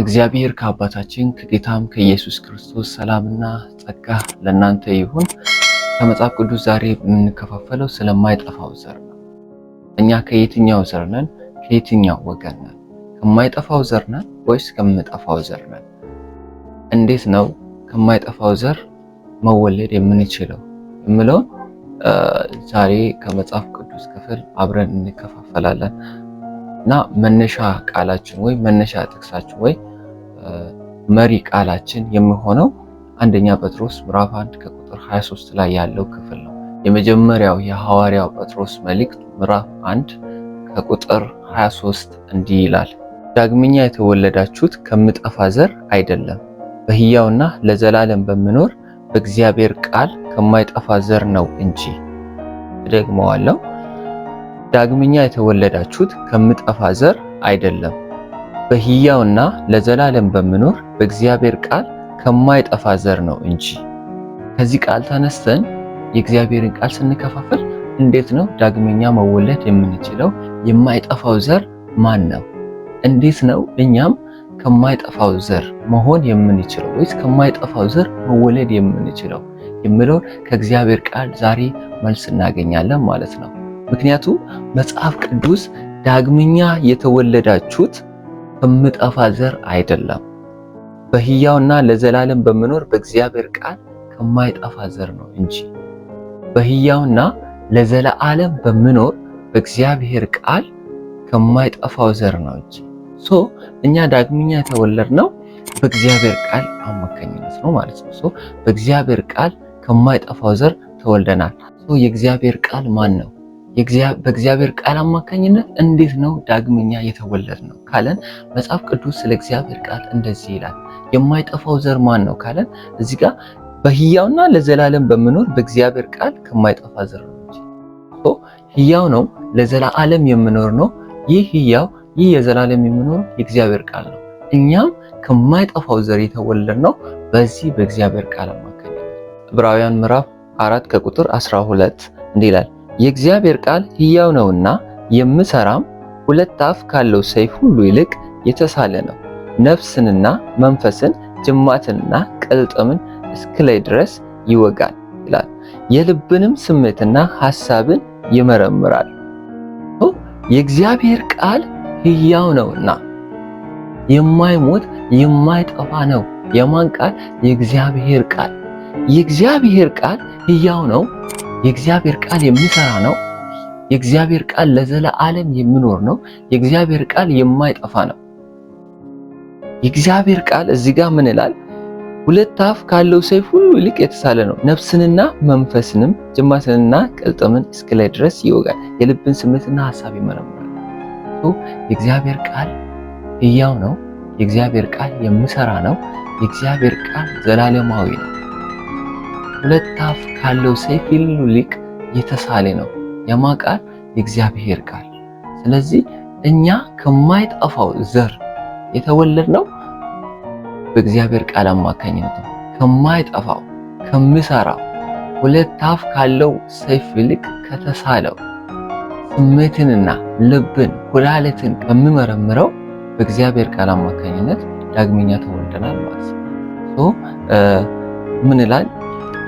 ከእግዚአብሔር ከአባታችን ከጌታም ከኢየሱስ ክርስቶስ ሰላምና ጸጋ ለእናንተ ይሁን። ከመጽሐፍ ቅዱስ ዛሬ የምንከፋፈለው ስለማይጠፋው ዘር ነው። እኛ ከየትኛው ዘር ነን? ከየትኛው ወገን ነን? ከማይጠፋው ዘር ነን ወይስ ከሚጠፋው ዘር ነን? እንዴት ነው ከማይጠፋው ዘር መወለድ የምንችለው የምለውን ዛሬ ከመጽሐፍ ቅዱስ ክፍል አብረን እንከፋፈላለን እና መነሻ ቃላችን ወይ መነሻ ጥቅሳችን ወይ መሪ ቃላችን የሚሆነው አንደኛ ጴጥሮስ ምዕራፍ 1 ከቁጥር 23 ላይ ያለው ክፍል ነው። የመጀመሪያው የሐዋርያው ጴጥሮስ መልእክት ምዕራፍ 1 ከቁጥር 23 እንዲህ ይላል፣ ዳግመኛ የተወለዳችሁት ከሚጠፋ ዘር አይደለም፣ በሕያውና ለዘላለም በሚኖር በእግዚአብሔር ቃል ከማይጠፋ ዘር ነው እንጂ። እደግመዋለሁ። ዳግመኛ የተወለዳችሁት ከሚጠፋ ዘር አይደለም፣ በሕያውና ለዘላለም በሚኖር በእግዚአብሔር ቃል ከማይጠፋ ዘር ነው እንጂ። ከዚህ ቃል ተነስተን የእግዚአብሔርን ቃል ስንከፋፍል እንዴት ነው ዳግመኛ መወለድ የምንችለው? የማይጠፋው ዘር ማን ነው? እንዴት ነው እኛም ከማይጠፋው ዘር መሆን የምንችለው ወይስ ከማይጠፋው ዘር መወለድ የምንችለው የሚለውን ከእግዚአብሔር ቃል ዛሬ መልስ እናገኛለን ማለት ነው። ምክንያቱም መጽሐፍ ቅዱስ ዳግመኛ የተወለዳችሁት ከሚጠፋ ዘር አይደለም፣ በሕያውና ለዘላለም በሚኖር በእግዚአብሔር ቃል ከማይጠፋ ዘር ነው እንጂ። በሕያውና ለዘላለም በሚኖር በእግዚአብሔር ቃል ከማይጠፋው ዘር ነው እንጂ። So እኛ ዳግመኛ የተወለድነው በእግዚአብሔር ቃል አማካኝነት ነው ማለት ነው። So በእግዚአብሔር ቃል ከማይጠፋው ዘር ተወልደናል። So የእግዚአብሔር ቃል ማን ነው? በእግዚአብሔር ቃል አማካኝነት እንዴት ነው ዳግመኛ የተወለድነው ካለን መጽሐፍ ቅዱስ ስለ እግዚአብሔር ቃል እንደዚህ ይላል። የማይጠፋው ዘር ማን ነው ካለን እዚህ ጋር በሕያውና ለዘላለም በሚኖር በእግዚአብሔር ቃል ከማይጠፋ ዘር ነው እንጂ። ሕያው ነው፣ ለዘላለም የሚኖር ነው። ይህ ሕያው ይህ የዘላለም የሚኖር የእግዚአብሔር ቃል ነው። እኛም ከማይጠፋው ዘር የተወለድነው በዚህ በእግዚአብሔር ቃል አማካኝነት። ዕብራውያን ምዕራፍ 4 ከቁጥር 12 እንዲህ ይላል፣ የእግዚአብሔር ቃል ሕያው ነውና የሚሰራም ሁለት አፍ ካለው ሰይፍ ሁሉ ይልቅ የተሳለ ነው፣ ነፍስንና መንፈስን ጅማትንና ቅልጥምን እስኪለይ ድረስ ይወጋል ይላል፣ የልብንም ስሜትና ሐሳብን ይመረምራል። የእግዚአብሔር ቃል ሕያው ነውና የማይሞት የማይጠፋ ነው። የማን ቃል? የእግዚአብሔር ቃል። የእግዚአብሔር ቃል ሕያው ነው። የእግዚአብሔር ቃል የሚሰራ ነው። የእግዚአብሔር ቃል ለዘላለም የሚኖር ነው። የእግዚአብሔር ቃል የማይጠፋ ነው። የእግዚአብሔር ቃል እዚህ ጋር ምን ይላል? ሁለት አፍ ካለው ሰይፍ ሁሉ ይልቅ የተሳለ ነው፣ ነፍስንና መንፈስንም ጅማትንና ቅልጥምን እስኪለይ ድረስ ይወጋል፣ የልብን ስሜትና ሐሳብ ይመረምራል። የእግዚአብሔር ቃል ሕያው ነው። የእግዚአብሔር ቃል የሚሰራ ነው። የእግዚአብሔር ቃል ዘላለማዊ ነው። ሁለት አፍ ካለው ሰይፍ ይልቅ የተሳለ ነው። የማ ቃል? የእግዚአብሔር ቃል። ስለዚህ እኛ ከማይጠፋው ዘር የተወለድነው በእግዚአብሔር ቃል አማካኝነት ነው። ከማይጠፋው ከሚሰራው ሁለት አፍ ካለው ሰይፍ ይልቅ ከተሳለው ስሜትንና ልብን ኩላሊትን በሚመረምረው በእግዚአብሔር ቃል አማካኝነት ዳግመኛ ተወልደናል ማለት ነው። ምን ይላል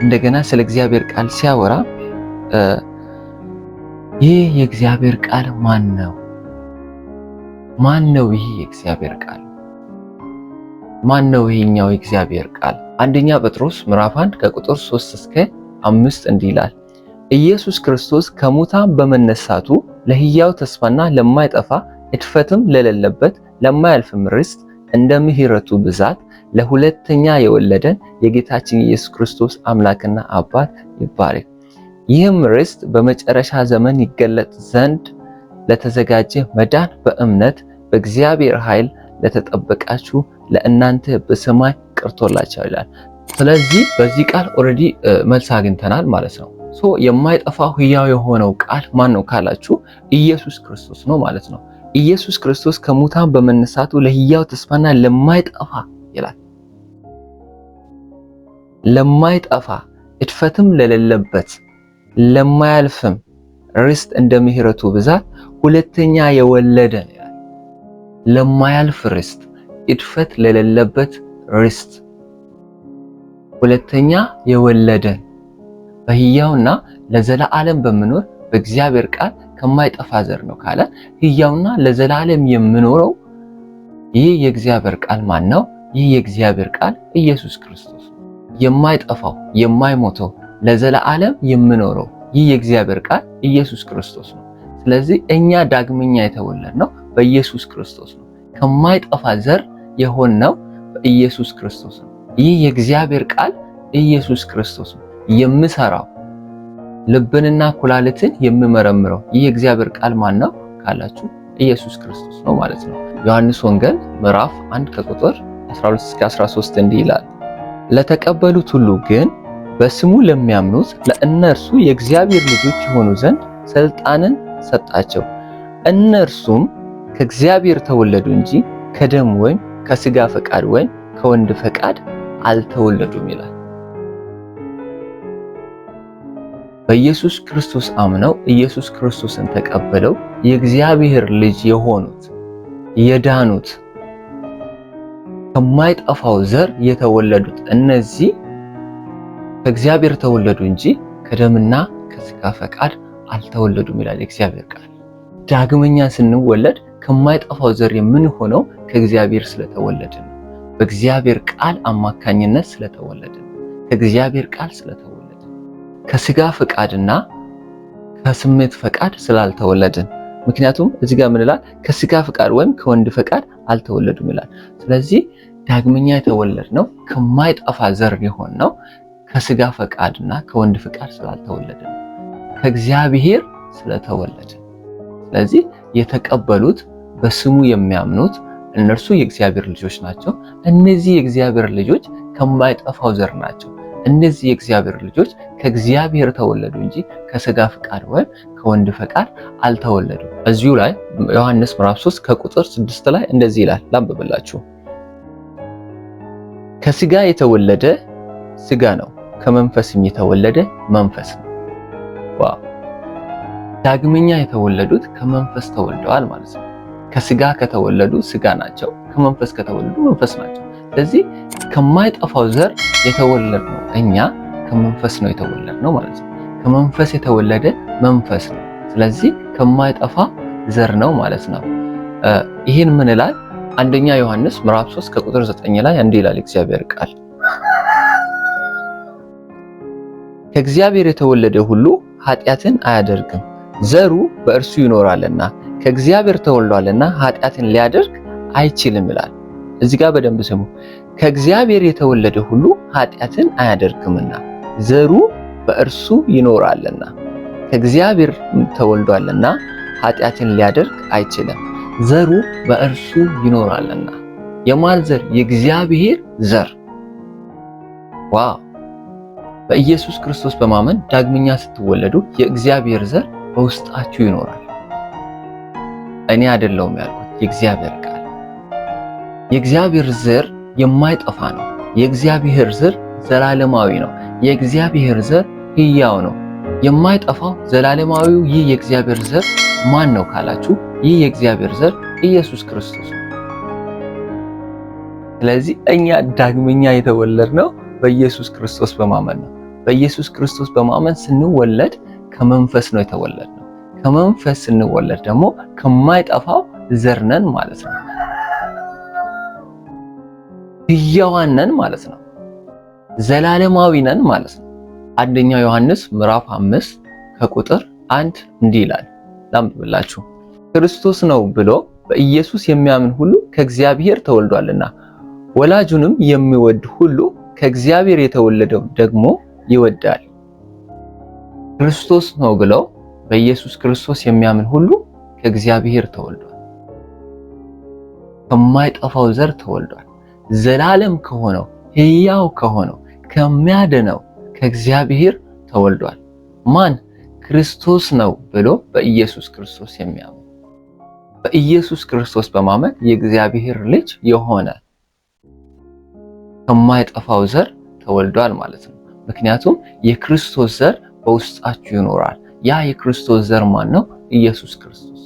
እንደገና ስለ እግዚአብሔር ቃል ሲያወራ ይህ የእግዚአብሔር ቃል ማን ነው? ማን ነው? ይህ የእግዚአብሔር ቃል ማን ነው? ይሄኛው የእግዚአብሔር ቃል አንደኛ ጴጥሮስ ምዕራፍ 1 ከቁጥር 3 እስከ 5 እንዲህ ይላል፣ ኢየሱስ ክርስቶስ ከሙታን በመነሳቱ ለሕያው ተስፋና ለማይጠፋ እድፈትም ለሌለበት ለማያልፍም ርስት እንደ ምሕረቱ ብዛት ለሁለተኛ የወለደን የጌታችን ኢየሱስ ክርስቶስ አምላክና አባት ይባረክ። ይህም ርስት በመጨረሻ ዘመን ይገለጥ ዘንድ ለተዘጋጀ መዳን በእምነት በእግዚአብሔር ኃይል ለተጠበቃችሁ ለእናንተ በሰማይ ቀርቶላችኋል ይላል። ስለዚህ በዚህ ቃል already መልስ አግኝተናል ማለት ነው። So የማይጠፋው ሕያው የሆነው ቃል ማን ነው ካላችሁ ኢየሱስ ክርስቶስ ነው ማለት ነው። ኢየሱስ ክርስቶስ ከሙታን በመነሳቱ ለሕያው ተስፋና ለማይጠፋ ይላል፣ ለማይጠፋ እድፈትም ለሌለበት ለማያልፍም ርስት እንደ ምሕረቱ ብዛት ሁለተኛ የወለደን ይላል። ለማያልፍ ርስት፣ እድፈት ለሌለበት ርስት፣ ሁለተኛ የወለደን በሕያውና ለዘላለም በሚኖር በእግዚአብሔር ቃል ከማይጠፋ ዘር ነው ካለ ሕያውና ለዘላለም የሚኖረው ይህ የእግዚአብሔር ቃል ማን ነው? ይህ የእግዚአብሔር ቃል ኢየሱስ ክርስቶስ። የማይጠፋው የማይሞተው ለዘላለም የሚኖረው ይህ የእግዚአብሔር ቃል ኢየሱስ ክርስቶስ ነው። ስለዚህ እኛ ዳግመኛ የተወለድነው በኢየሱስ ክርስቶስ ነው። ከማይጠፋ ዘር የሆነው በኢየሱስ ክርስቶስ ነው። ይህ የእግዚአብሔር ቃል ኢየሱስ ክርስቶስ ነው። የምሰራው ልብንና ኩላሊትን የሚመረምረው ይህ የእግዚአብሔር ቃል ማን ነው ካላችሁ ኢየሱስ ክርስቶስ ነው ማለት ነው። ዮሐንስ ወንጌል ምዕራፍ 1 ከቁጥር 12 እስከ 13 እንዲህ ይላል፣ ለተቀበሉት ሁሉ ግን በስሙ ለሚያምኑት ለእነርሱ የእግዚአብሔር ልጆች የሆኑ ዘንድ ስልጣንን ሰጣቸው። እነርሱም ከእግዚአብሔር ተወለዱ እንጂ ከደም ወይም ከስጋ ፈቃድ ወይም ከወንድ ፈቃድ አልተወለዱም ይላል። በኢየሱስ ክርስቶስ አምነው ኢየሱስ ክርስቶስን ተቀበለው የእግዚአብሔር ልጅ የሆኑት የዳኑት ከማይጠፋው ዘር የተወለዱት እነዚህ ከእግዚአብሔር ተወለዱ እንጂ ከደምና ከስጋ ፈቃድ አልተወለዱም ይላል የእግዚአብሔር ቃል። ዳግመኛ ስንወለድ ከማይጠፋው ዘር የምንሆነው ከእግዚአብሔር ስለተወለድን ነው። በእግዚአብሔር ቃል አማካኝነት ስለተወለድን፣ ከእግዚአብሔር ቃል ስለተወለድን፣ ከስጋ ፈቃድና ከስሜት ፈቃድ ስላልተወለድን። ምክንያቱም እዚህ ጋር ምን ይላል? ከስጋ ፈቃድ ወይም ከወንድ ፈቃድ አልተወለዱም ይላል። ስለዚህ ዳግመኛ የተወለድነው ከማይጠፋ ዘር የሆነው ከስጋ ፈቃድና ከወንድ ፈቃድ ስላልተወለድን፣ ከእግዚአብሔር ስለተወለድን። ስለዚህ የተቀበሉት በስሙ የሚያምኑት እነርሱ የእግዚአብሔር ልጆች ናቸው። እነዚህ የእግዚአብሔር ልጆች ከማይጠፋው ዘር ናቸው። እነዚህ የእግዚአብሔር ልጆች ከእግዚአብሔር ተወለዱ እንጂ ከስጋ ፈቃድ ወይም ከወንድ ፈቃድ አልተወለዱም። እዚሁ ላይ ዮሐንስ ምዕራፍ 3 ከቁጥር 6 ላይ እንደዚህ ይላል፣ ላንብብላችሁ። ከስጋ የተወለደ ስጋ ነው፣ ከመንፈስም የተወለደ መንፈስ ነው። Wow! ዳግመኛ የተወለዱት ከመንፈስ ተወልደዋል ማለት ነው። ከስጋ ከተወለዱ ስጋ ናቸው፣ ከመንፈስ ከተወለዱ መንፈስ ናቸው። ስለዚህ ከማይጠፋው ዘር የተወለድነው እኛ ከመንፈስ ነው የተወለድነው ማለት ነው። ከመንፈስ የተወለደ መንፈስ ነው። ስለዚህ ከማይጠፋ ዘር ነው ማለት ነው። ይህን ምን ይላል? አንደኛ ዮሐንስ ምዕራፍ 3 ከቁጥር 9 ላይ እንዲህ ይላል እግዚአብሔር ቃል፣ ከእግዚአብሔር የተወለደ ሁሉ ኃጢአትን አያደርግም፣ ዘሩ በእርሱ ይኖራልና ከእግዚአብሔር ተወልዷልና ኃጢአትን ሊያደርግ አይችልም ይላል። እዚህ ጋር በደንብ ስሙ። ከእግዚአብሔር የተወለደ ሁሉ ኃጢአትን አያደርግምና ዘሩ በእርሱ ይኖራልና ከእግዚአብሔር ተወልዷልና ኃጢአትን ሊያደርግ አይችልም፣ ዘሩ በእርሱ ይኖራልና። የማን ዘር? የእግዚአብሔር ዘር። Wow! በኢየሱስ ክርስቶስ በማመን ዳግመኛ ስትወለዱ የእግዚአብሔር ዘር በውስጣችሁ ይኖራል። እኔ አይደለሁም ያልኩት፣ የእግዚአብሔር ቃል። የእግዚአብሔር ዘር የማይጠፋ ነው። የእግዚአብሔር ዘር ዘላለማዊ ነው። የእግዚአብሔር ዘር ሕያው ነው። የማይጠፋው ዘላለማዊው ይህ የእግዚአብሔር ዘር ማን ነው ካላችሁ፣ ይህ የእግዚአብሔር ዘር ኢየሱስ ክርስቶስ ነው። ስለዚህ እኛ ዳግመኛ የተወለድነው በኢየሱስ ክርስቶስ በማመን ነው። በኢየሱስ ክርስቶስ በማመን ስንወለድ ከመንፈስ ነው የተወለድነው። ከመንፈስ ስንወለድ ደግሞ ከማይጠፋው ዘር ነን ማለት ነው። ሕያዋን ነን ማለት ነው። ዘላለማዊ ነን ማለት ነው። አንደኛ ዮሐንስ ምዕራፍ 5 ከቁጥር 1 እንዲህ ይላል፣ ላንብብላችሁ። ክርስቶስ ነው ብሎ በኢየሱስ የሚያምን ሁሉ ከእግዚአብሔር ተወልዷልና ወላጁንም የሚወድ ሁሉ ከእግዚአብሔር የተወለደው ደግሞ ይወዳል። ክርስቶስ ነው ብሎ በኢየሱስ ክርስቶስ የሚያምን ሁሉ ከእግዚአብሔር ተወልዷል። ከማይጠፋው ዘር ተወልዷል። ዘላለም ከሆነው ሕያው ከሆነው ከሚያድነው ከእግዚአብሔር ተወልዷል። ማን? ክርስቶስ ነው ብሎ በኢየሱስ ክርስቶስ የሚያምን፣ በኢየሱስ ክርስቶስ በማመን የእግዚአብሔር ልጅ የሆነ ከማይጠፋው ዘር ተወልዷል ማለት ነው። ምክንያቱም የክርስቶስ ዘር በውስጣችሁ ይኖራል። ያ የክርስቶስ ዘር ማን ነው? ኢየሱስ ክርስቶስ።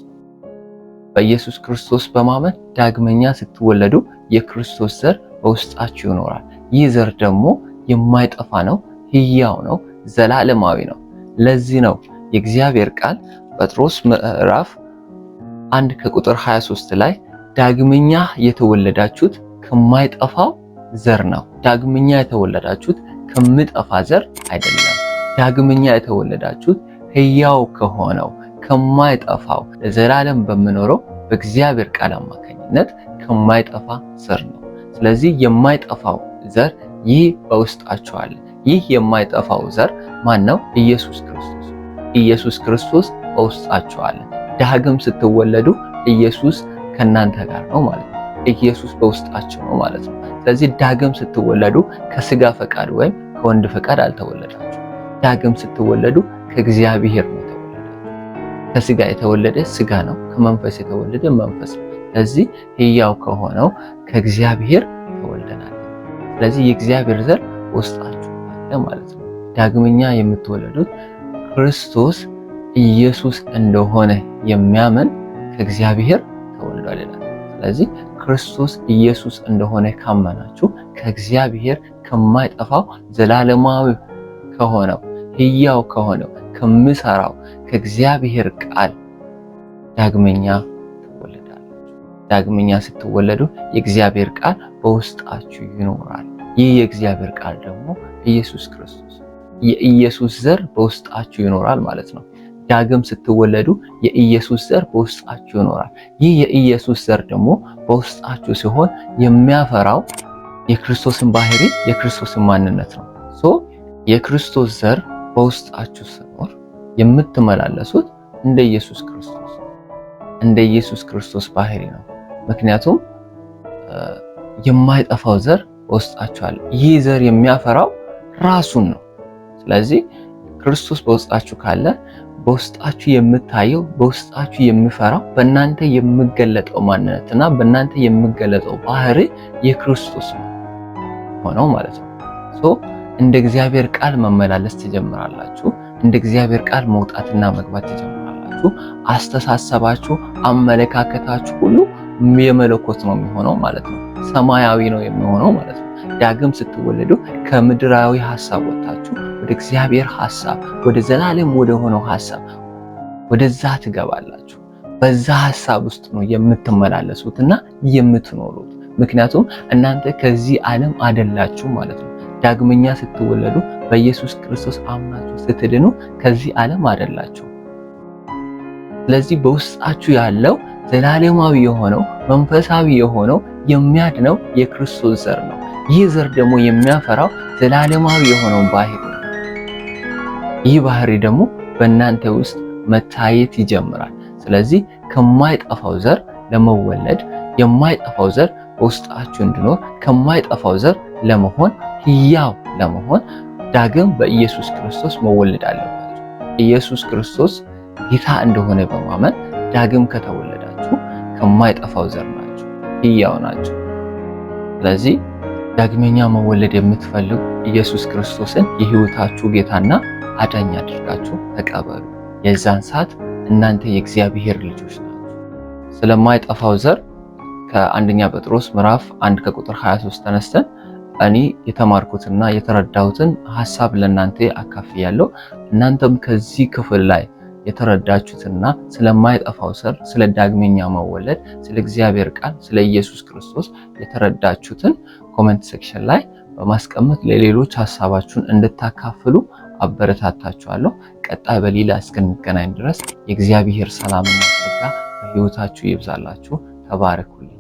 በኢየሱስ ክርስቶስ በማመን ዳግመኛ ስትወለዱ የክርስቶስ ዘር በውስጣችሁ ይኖራል። ይህ ዘር ደግሞ የማይጠፋ ነው፣ ሕያው ነው፣ ዘላለማዊ ነው። ለዚህ ነው የእግዚአብሔር ቃል ጴጥሮስ ምዕራፍ 1 ከቁጥር 23 ላይ ዳግመኛ የተወለዳችሁት ከማይጠፋው ዘር ነው። ዳግመኛ የተወለዳችሁት ከሚጠፋ ዘር አይደለም። ዳግመኛ የተወለዳችሁት ሕያው ከሆነው ከማይጠፋው ለዘላለም በሚኖረው በእግዚአብሔር ቃል አማካኝነት ከማይጠፋ ዘር ነው። ስለዚህ የማይጠፋው ዘር ይህ በውስጣችሁ አለ። ይህ የማይጠፋው ዘር ማን ነው? ኢየሱስ ክርስቶስ። ኢየሱስ ክርስቶስ በውስጣችሁ አለ። ዳግም ስትወለዱ ኢየሱስ ከእናንተ ጋር ነው ማለት ነው። ኢየሱስ በውስጣችሁ ነው ማለት ነው። ስለዚህ ዳግም ስትወለዱ ከስጋ ፈቃድ ወይም ከወንድ ፈቃድ አልተወለዳችሁ። ዳግም ስትወለዱ ከእግዚአብሔር ነው የተወለዳችሁ። ከስጋ የተወለደ ስጋ ነው፣ ከመንፈስ የተወለደ መንፈስ ነው። ስለዚህ ሕያው ከሆነው ከእግዚአብሔር ተወልደናል። ስለዚህ የእግዚአብሔር ዘር ውስጣችሁ አለ ማለት ነው። ዳግመኛ የምትወለዱት ክርስቶስ ኢየሱስ እንደሆነ የሚያምን ከእግዚአብሔር ተወልዷል ይላል። ስለዚህ ክርስቶስ ኢየሱስ እንደሆነ ካመናችሁ ከእግዚአብሔር ከማይጠፋው ዘላለማዊ ከሆነው ሕያው ከሆነው ከሚሰራው ከእግዚአብሔር ቃል ዳግመኛ ትወለዳላችሁ። ዳግመኛ ስትወለዱ የእግዚአብሔር ቃል በውስጣችሁ ይኖራል። ይህ የእግዚአብሔር ቃል ደግሞ ኢየሱስ ክርስቶስ፣ የኢየሱስ ዘር በውስጣችሁ ይኖራል ማለት ነው። ዳግም ስትወለዱ የኢየሱስ ዘር በውስጣችሁ ይኖራል። ይህ የኢየሱስ ዘር ደግሞ በውስጣችሁ ሲሆን የሚያፈራው የክርስቶስን ባህሪ፣ የክርስቶስን ማንነት ነው። So የክርስቶስ ዘር በውስጣችሁ ሲኖር የምትመላለሱት እንደ ኢየሱስ ክርስቶስ፣ እንደ ኢየሱስ ክርስቶስ ባህሪ ነው። ምክንያቱም የማይጠፋው ዘር በውስጣችሁ አለ። ይህ ዘር የሚያፈራው ራሱን ነው። ስለዚህ ክርስቶስ በውስጣችሁ ካለ በውስጣችሁ የምታየው፣ በውስጣችሁ የሚፈራው፣ በእናንተ የሚገለጠው ማንነትና በእናንተ የሚገለጠው ባህሪ የክርስቶስ ነው ሆነው ማለት ነው። So እንደ እግዚአብሔር ቃል መመላለስ ትጀምራላችሁ። እንደ እግዚአብሔር ቃል መውጣትና መግባት ትጀምራላችሁ። አስተሳሰባችሁ፣ አመለካከታችሁ ሁሉ የመለኮት ነው የሚሆነው ማለት ነው። ሰማያዊ ነው የሚሆነው ማለት ነው። ዳግም ስትወለዱ ከምድራዊ ሐሳብ ወጥታችሁ ወደ እግዚአብሔር ሐሳብ፣ ወደ ዘላለም ወደ ሆነው ሐሳብ ወደዛ ትገባላችሁ። በዛ ሐሳብ ውስጥ ነው የምትመላለሱትና የምትኖሩት። ምክንያቱም እናንተ ከዚህ ዓለም አይደላችሁ ማለት ነው። ዳግመኛ ስትወለዱ በኢየሱስ ክርስቶስ አምናችሁ ስትድኑ ከዚህ ዓለም አይደላችሁ። ስለዚህ በውስጣችሁ ያለው ዘላለማዊ የሆነው፣ መንፈሳዊ የሆነው፣ የሚያድነው የክርስቶስ ዘር ነው። ይህ ዘር ደግሞ የሚያፈራው ዘላለማዊ የሆነውን ባህሪ ነው። ይህ ባህሪ ደግሞ በእናንተ ውስጥ መታየት ይጀምራል። ስለዚህ ከማይጠፋው ዘር ለመወለድ፣ የማይጠፋው ዘር በውስጣችሁ እንዲኖር፣ ከማይጠፋው ዘር ለመሆን፣ ሕያው ለመሆን ዳግም በኢየሱስ ክርስቶስ መወለድ አለባችሁ። ኢየሱስ ክርስቶስ ጌታ እንደሆነ በማመን ዳግም ከተወለዳችሁ ከማይጠፋው ዘር ናችሁ፣ ሕያው ናችሁ። ስለዚህ ዳግመኛ መወለድ የምትፈልጉ ኢየሱስ ክርስቶስን የሕይወታችሁ ጌታና አዳኝ አድርጋችሁ ተቀበሉ። የዛን ሰዓት እናንተ የእግዚአብሔር ልጆች ናችሁ። ስለማይጠፋው ዘር ከአንደኛ ጴጥሮስ ምዕራፍ 1 ከቁጥር 23 ተነስተን እኔ የተማርኩትና የተረዳሁትን ሐሳብ ለእናንተ አካፍያለሁ። እናንተም ከዚህ ክፍል ላይ የተረዳችሁትና ስለማይጠፋው ዘር፣ ስለ ዳግመኛ መወለድ፣ ስለ እግዚአብሔር ቃል፣ ስለ ኢየሱስ ክርስቶስ የተረዳችሁትን comment section ላይ በማስቀመጥ ለሌሎች ሐሳባችሁን እንድታካፍሉ አበረታታችኋለሁ። ቀጣይ በሌላ እስክንገናኝ ድረስ የእግዚአብሔር ሰላምና ጸጋ በሕይወታችሁ ይብዛላችሁ። ተባረኩልኝ።